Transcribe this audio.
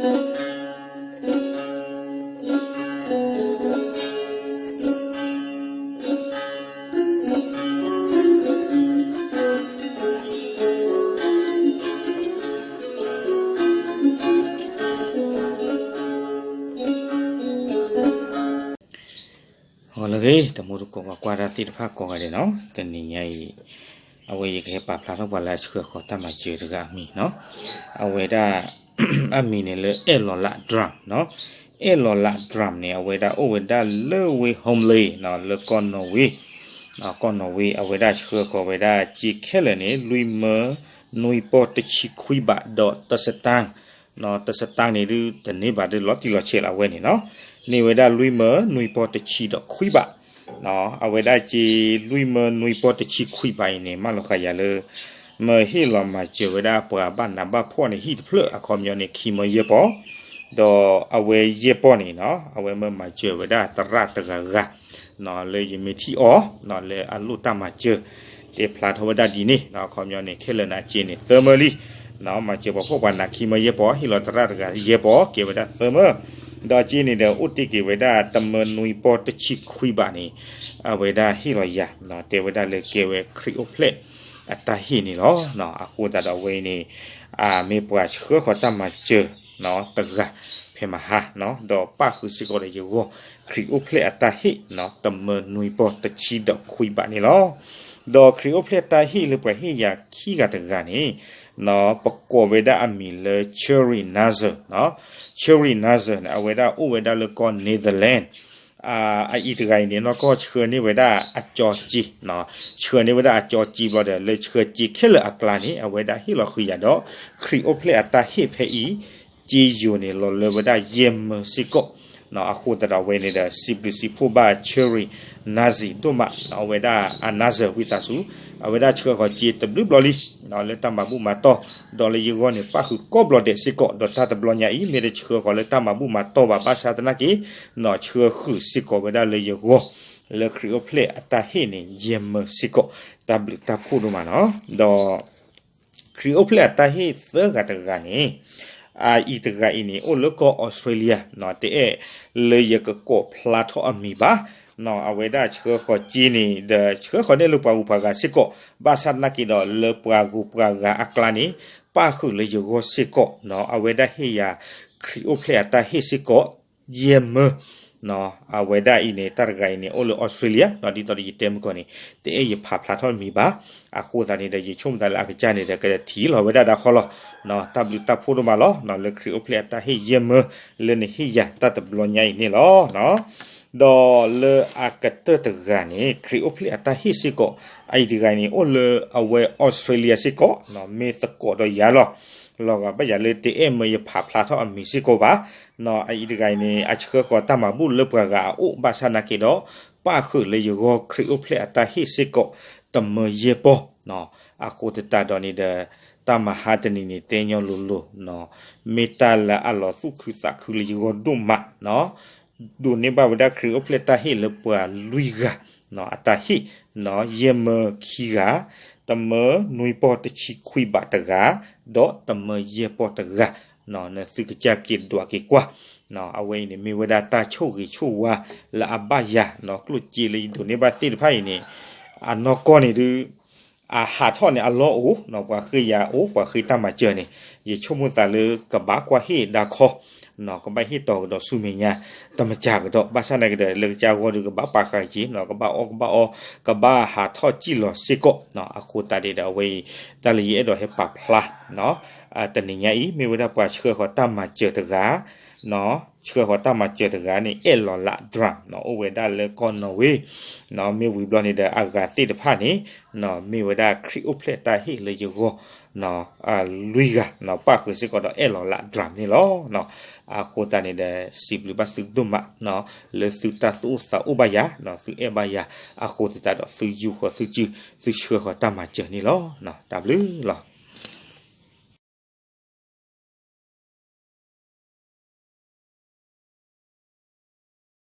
ဂီၤလၢအဂ့ၤ တမူတကိးပှၤကွၢ်တၢ်သ့ၣ်တဖၣ်ကိးဂၤဒဲးနီၤ, တနံၤညါအံၤ အဝဲယကဟဲပာ်ဖျါထီၣ်ပှၤလၢအဆှၢဃီၤတၢ်မၤစၢၤတဂၤအမံၤနီၤ, အဝဲဒၣ် အမံၤန့ၣ်လၢ အဲၣ်လီၤလး Drum နီၤ, အဲၣ်လီၤလး Drum န့ၣ် အဝဲဒၣ်အိၣ်ဝဲဒၣ်လၢဝ့ၢ် Holmlia နီၤ လၢကီၢ်နီၣ်ဝ့, ကီၢ်နီၣ်ဝ့ အဝဲဒၣ်ဆှၢဃီၤဝဲဒၣ်စ့ခဲလၢာ်န့ၣ် လွံၢ်မၢ နွံပီၢ်တဆံခွံဘးဒီးတစတၢၣ် တစတၢၣ်န့ၣ်ဒုးတန့ၢ်ဘၣ်ဒုးလီၤတံၢ်လီၤဆဲးလီၤအဝဲန့ၣ်နီၤ, န့ၢ်ဝဲဒၣ်လွံၢ်မၢနွံပီၢ်တဆံဒီးခွံဘး, အဝဲဒၣ်စ့လွံၢ်မၢနွံပီၢ်တဆံခွံဘးအံၤန့ၣ် မၢလီၤဃာ်ယၤလၢ မၢဟ့ၣ်လီၤမၤစၢၤဝဲဒၣ်ပှၤဘၣ်နးဘၣ်ဖှီၣ်န့ၣ် ဟံၣ်တဖျၢၣ် အခီပညီန့ၣ် ခံမၢယဲၢ်ပီၢ်, ဒီးအဝဲယဲၢ်ပီၢ်န့ၣ်နီၤ အဝဲမၢမၤစၢၤဝဲဒၣ်သရၣ်တဂၤဂၤ လၢယမ့ၢ်ထံၣ်အီၤ လၢအလိၣ်တၢ်မၤစၢၤ တဲဖျါထီၣ်ဝဲဒၣ်ဒ်န့ၣ် အခီပညီန့ၣ် ခဲလၢာ်န့ၣ် အစ့န့ၣ် သၢမၢလံ, မၤစၢၤပှၤဖှီၣ်ပှၤနးခံမၢယဲၢ်ပီၢ် ဟ့ၣ်လီၤသရၣ်တဂၤယဲၢ်ပီၢ် ကဲဝဲဒၣ်သၢမၢ, ဒီးအစ့န့ၣ်ဒီး အိၣ်တ့ၢ်က့ၤဝဲဒၣ်တမၢနွံပီၢ်တဆံခွံဘးန့ၣ် အဝဲဒၣ်ဟ့ၣ်လီၤယၤ တဲဝဲဒၣ်လၢကဲဝဲခရံာ်အိၣ်ဖျဲၣ်အတၢ်ဟ့ၣ်န့ၣ်လီၤ. အဃိသတးဒီးအဝဲအံၤန့ၣ် မ့ၢ်ပှၤဆှၢဃီၤတၢ်မၤစၢၤ တဂၤ ဖဲမဟါ ဒီးပၣ်ဃုာ်စ့ၢ်ကီးဒီးယဂီၢ် ခရံာ်အိၣ်ဖျဲၣ်အတၢ်ဟ့ၣ် တမၢနွံပီၢ်တဆံဒီးခွံဘးန့ၣ်လီၤ. ဒီးခရံာ်အိၣ်ဖျဲၣ်တၢ်ဟ့ၣ်လၢပှၤဟ့ၣ်ယၤခံဂၤတဂၤန့ၣ် ပကိးဝဲဒၣ်အမံၤလၢ Cherry Nazar, Cherry Nazar န့ၣ် အဝဲဒၣ်အိၣ်ဝဲဒၣ်လၢကီၢ် Netherlands အအံၤတဂၤအံၤန့ၣ် နီၢ်ကီၢ်ဆှၢန့ၢ်ဝဲဒၣ်အကၠီစ့, ဆှၢန့ၢ်ဝဲဒၣ်အကၠီစ့ဘျီဒီး လၢဆှၢစ့ခဲလၢာ်အကျါန့ၣ် အဝဲဒၣ်ဟ့ၣ်လီၤဃုာ်ယၤဒီး ခရံာ်အိၣ်ဖျဲၣ်အတၢ်ဟ့ၣ်ဖဲအံၤ စ့ယိၤန့ၣ် လီၤလၢဝဲဒၣ်ယဲၢ်မၢစ့ၢ်ကီး, အဃိသတးဒီးအဝဲန့ၣ်ဒီး စံးဘျုးစံးဖှိၣ်ဘၣ် Cherry Nazar ဒိၣ်မး, အဝဲဒၣ်အ Nazar ဝံသးစူၤ, အဝဲဒၣ်ဆှၢဃီၤစ့တဘျုးဘျီလံ လၢတၢ်မၤဘူၣ်မၤတီၢ်, ဒီးလၢယဂီၢ်န့ၣ် ပၣ်ဃုာ်ကိးဘျီဒဲးစ့ၢ်ကီး, ဒီးတၢ်တဘျီညါအံၤ မ့ၢ်တဆှၢဃီၤလၢတၢ်မၤဘူၣ်မၤတီၢ်ဘၣ် ဘၣ်ဆၣ်သနာ်က့ ဆှၢဃုာ်စ့ၢ်ကီးဝဲဒၣ်လၢယဂီၢ် လၢခရံာ်အိၣ်ဖျဲၣ်အတၢ်ဟ့ၣ်န့ၣ် ယဲၢ်မၢစ့ၢ်ကီး, တၢ်ဘျုးတၢ်ဖှိၣ်ဒိၣ်မးနီၤ, ဒီး ခရံာ်အိၣ်ဖျဲၣ်အတၢ်ဟ့ၣ်သၢဂၤတဂၤန့ၣ်, အအံၤတဂၤအံၤန့ၣ် အိၣ်လၢကီၢ်အီစထြ့လယါ, တအဲၣ်လၢယကကိးဖျါထီၣ်အမံၤဘၣ်, အဝဲဒၣ်ဆှၢဃီၤစ့န့ၣ်ဒီး ဆှၢဃီၤန့ၢ်လၢပှၤဂုၤပှၤဂၤစ့ၢ်ကီး, ဘၣ်ဆၣ်သနာ်က့ဒီး လၢပှၤဂုၤပှၤဂၤအကျါန့ၣ် ပၣ်ဃုာ်လၢယဂီၢ်စ့ၢ်ကီး, အဝဲဒၣ်ဟ့ၣ်ယၤ ခရံာ်အိၣ်ဖျဲၣ်အတၢ်ဟ့ၣ်စ့ၢ်ကီး ယဲၢ်မၢ အဝဲဒၣ်အံၤန့ၣ် တၢ်တဂၤအံၤန့ၣ် အိၣ်လၢအီစထြ့လယါ, ဒ်သိးဒီးယတဲမုၢ်ကီၢ်န့ၣ် တအဲၣ်ယဖးဖျါထီၣ်မံၤဘၣ်, အဃိသတးန့ၣ်ဒီး ယဆိကမိၣ်သးလၢအကစၢ်န့ၣ်ဒီး ကထံၣ်လီၤဝဲဒၣ်ဒၣ်ခီလီၤ, တၢ်ဘျုးတၢ်ဖှိၣ်ဒိၣ်မးလီၤ, လၢခရံာ်အိၣ်ဖျဲၣ်အတၢ်ဟ့ၣ်ယဲၢ်မၢ လၢနဟ့ၣ်ယၤတၢ်တဘျီညါအံၤန့ၣ်လီၤ. ဒီးလၢအကတၢၢ်တဂၤန့ၣ် ခရံာ်အိၣ်ဖျဲၣ်အတၢ်ဟ့ၣ်စ့ၢ်ကီး, အအံၤတဂၤအံၤန့ၣ် အိၣ်လၢအဝဲအီစထြ့လယါစ့ၢ်ကီး, မ့ၢ်သကိးဒီးယၤလီၤ, လီၤဂာ်ဘၣ်ယၤလၢတအဲၣ်မၢယဖးဖျါထီၣ်အမံၤစ့ၢ်ကီးဘၣ်, အအံၤတဂၤအံၤန့ၣ် အဆှၢဃီၤတၢ်မၤဘူၣ်လၢပှၤဂၤအအိၣ်ဘၣ်ဆၣ်သနာ်က့ဒီး ပၣ်ဃုာ်လၢယဂီၢ်ခရံာ်အိၣ်ဖျဲၣ်အတၢ်ဟ့ၣ်စ့ၢ်ကီး တမၢယဲၢ်ပီၢ်, အဃိသတးဒီးန့ၣ်ဒီး တၢ်မဟါတနံၤန့ၣ် တဲညီလိၤလိၤ, မ့ၢ်တၢ်လၢအလီၤသူၣ်ခုသးခုလၢယဂီၢ်ဒိၣ်မး, ဒိးန့ၢ်ဘၣ်ဝဲဒၣ်ခရံာ်အိၣ်ဖျဲၣ်တၢ်ဟ့ၣ်လၢပှၤလွံၢ်ဂၤ အတၢ်ဟ့ၣ်, ယဲၢ်မၢခံဂၤ, တမၢနွံပီၢ်တဆံခွံဘးတဂၤ, ဒီးတမၢယဲၢ်ပီၢ်တဂၤ, နသုကစၢ်က့ၤဒွးက့ၤကွၢ်, အဝဲအံၤန့ၣ် မ့ၢ်ဝဲဒၣ်တၢ်ဆိၣ်ဂ့ၤဆိၣ်ဝါလၢအဘၣ်ယၤ, ကျိၣ်စ့လၢယဒိးန့ၢ်ဘၣ်သ့ၣ်တဖၣ်အံၤန့ၣ်, အနီၢ်ကီၢ်န့ၣ်ဒုး အဟးထီၣ်န့ၣ်အလီၢ်အိၣ်, ပှၤဃ့ယၤအိၣ် ပှၤဃ့တၢ်မၤစၢၤန့ၣ်, ယဆိကမိၣ်သးလၢကဘၣ်ကွၢ်ဟ့ၣ်ဒၣ်ခီ, ကဘၣ်ဟ့ၣ်တီၤကဒီးဆူမဲာ်ညါ, တမၤစၢၤကဒီး, ဘၣ်ဆၣ်သနာ်က့ဒီး လၢကစၢ်ဂီၢ်ဒုးကဘၣ်ပာ်ဃာ်က့ၤ, ကဘၣ်အီၣ်ကဘၣ်အီ, ကဘၣ်ဟးထီၣ်စံၣ်လီၤစ့ၢ်ကီး, အဃိသတးဒီးအဝဲအံၤ တၢ်လၢယအဲၣ်ဒိးဟဲပာ်ဖျါ တနံၤညါအံၤ မ့ၢ်ဝဲဒၣ်ပှၤဆှၢဃီၤတၢ်မၤစၢၤတဂၤ, ဆှၢဃီၤတၢ်မၤစၢၤတဂၤန့ၣ် အဲၣ်လီၤလး Drum အိၣ်ဝဲဒၣ်လၢကီၢ်နီၣ်ဝ့, မ့ၢ်ဝံၤဘျီန့ၣ်ဒီး အဂၤသ့ၣ်တဖၣ်န့ၣ် မ့ၢ်ဝဲဒၣ်ခရံာ်အိၣ်ဖျဲၣ်တၢ်ဟ့ၣ်လၢယဂီၢ် လွံၢ်ဂၤ, ပၣ်ဃုာ်စ့ၢ်ကီးဒီးအဲၣ်လီၤလး Drum န့ၣ်လီၤ. အဃိသတးန့ၣ်ဒီး စံးဘျုးဘၣ်သုဒိၣ်မး လၢသုတၢ်သူၣ်အိၣ်သးအိၣ်ဘၣ်ယၤ, သုအဲၣ်ဘၣ်ယၤ, အဃိသတးဒီးသုယူာ်ဃီၤသုစု, သုဆှၢဃီၤတၢ်မၤစၢၤန့ၣ်လီၤ. တၢ်ဘျုးလီၤ.